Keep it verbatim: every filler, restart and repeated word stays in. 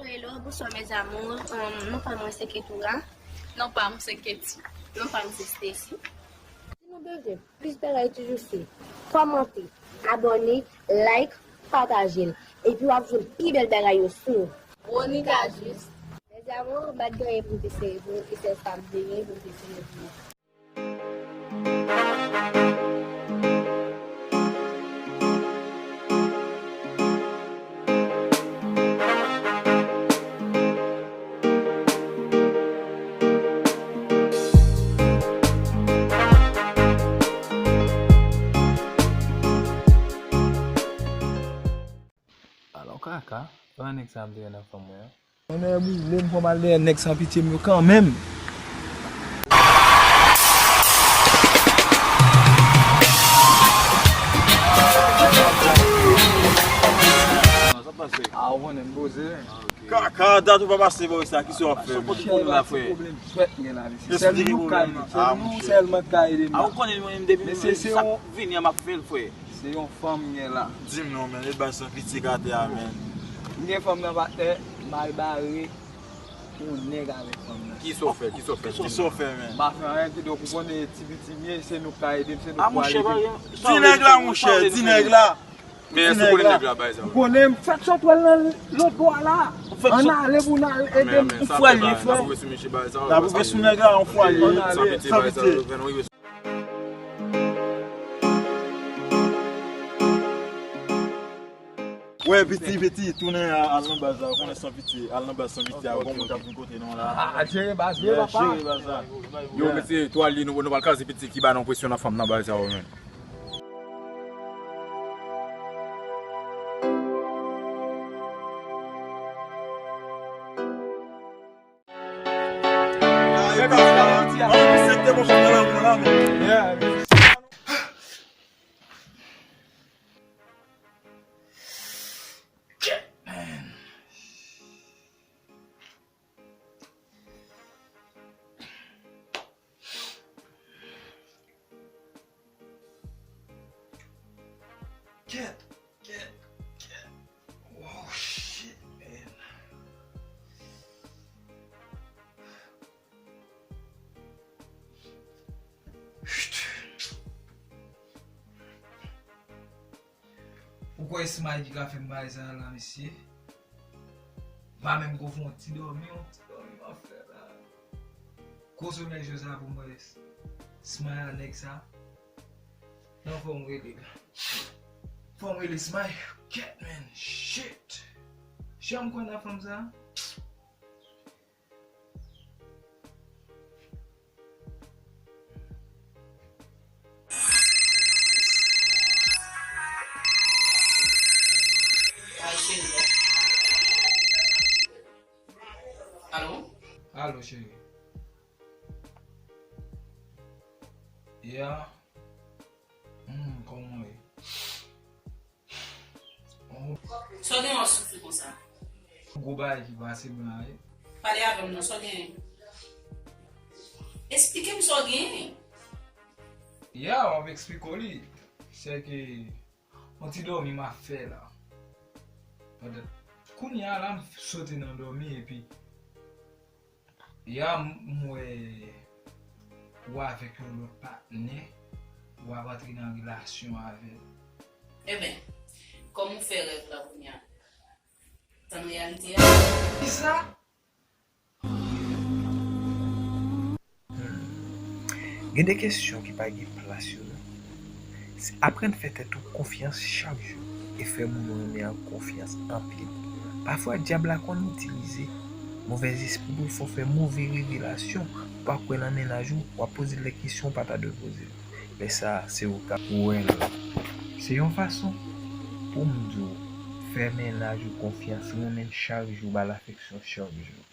Hello, bonsoir mes amours. Um, non pa mwen se Ketura. Non pa mwen se Keti. Non pa mwen se Stacy. Si nou bezwen plis bagay toujou se kòmante, abòne, like, pataje l. Epi w ap jwenn pi bèl bagay yo sou Monica Jus. Mes amours, m pa t gen anyen pou m te sere pou nou, e sèl sa m te gen pou m te sere pou nou. Alò kaka, fè nèg sa m te wè nan fanm mwen an. Mwen nan brile, m pran mal dèyè nèg san pitye m yo kanmenm. Sa pase. A, ou konnen m poze. Kaka, dat ou pa pase bò sa, kisa w ap fè, men? Sou kote pou nou la, frè. Sèl nou ka ede, sèl nou sèlman ka ede nou. A, ou konnen mwen menm depi sa vini an m ap fè l, frè. Se yon fanm m gen la. Di m non, men, e baz san pitye k atè a, men. M gen fanm nan patnè, m al bare yon nèg avèk fanm nan. Kisa w fè? Kisa w fè? Kisa w fè, men? M pa fè anyen, kidonk ou konnen ti piti m ye, se nou k ka ede m, se nou k pral ede m. Di nèg la, monchè, di nèg la. Men èske w konnen nèg la bay sa? M konnen, m fèk sot wè l nan lòt bò a la. Ann ale pou n al ede m. Yon fwa l ye, frè. N ap rive sou nèg la, yon fwa l ye. San pitye, bay sa. Wè, piti, piti, tounen a, al nan baz la, ou konnen san pitye, al nan baz san pitye, a gon moun k ap vin kote nou la. A, jere baz, jere papa. Jere baz la. Yo, mesye, twal li, nou, nou pral kraze piti ki ba nou presyon nan fanm nan baz sa yo, men. Kèt, kèt, kèt. Wow, shit, man. Ou kwè se Smay ki ka fè m bagay sa la, mesye? M pa menm ko fè yon ti dòmi, yon ti dòmi m ap fè la. Gwo solèy jou sa pou m wè Smay a nèg sa. Non, fò m rele l. Fò m rele Smay. Kèt, man. Shit. Janm kwè nan fanm sa. Alo? Alo, cheri. Yeah. Hmm, kòman w ye? Sa w gen w ap soufri konsa? Gwo bagay ki pase m la, wi. Pale avè m non, sa w genyen? Esplike m sa w genyen. Ya, w ap eksplike w li. Se ke yon ti dòmi m ap fè la. Pandan, kounye a la, m sote nan dòmi epi Ya, m, m wè ou avèk yon lòt patnè, w ap antre nan relasyon avè l. Enben, kòman w fè rèv la kounye a? Tann reyalite a? Kisa? Hmm. Gen de kesyon ki pa gen plas yo, non. Se aprann fè tèt ou konfyans chak jou e fè moun ou renmen an konfyans anpil. Pafwa, dyab la konn itilize movèzespri pou l fè w fè move revelasyon. Ou pa kwè nan mennaj ou, w ap poze l lè kesyon ou pa ta dwe poze l. Lè sa a, se ou k ap wè l. Se yon fason pou m di w, fè mennaj ou konfyans, renmen l chak jou, ba l afeksyon chak jou.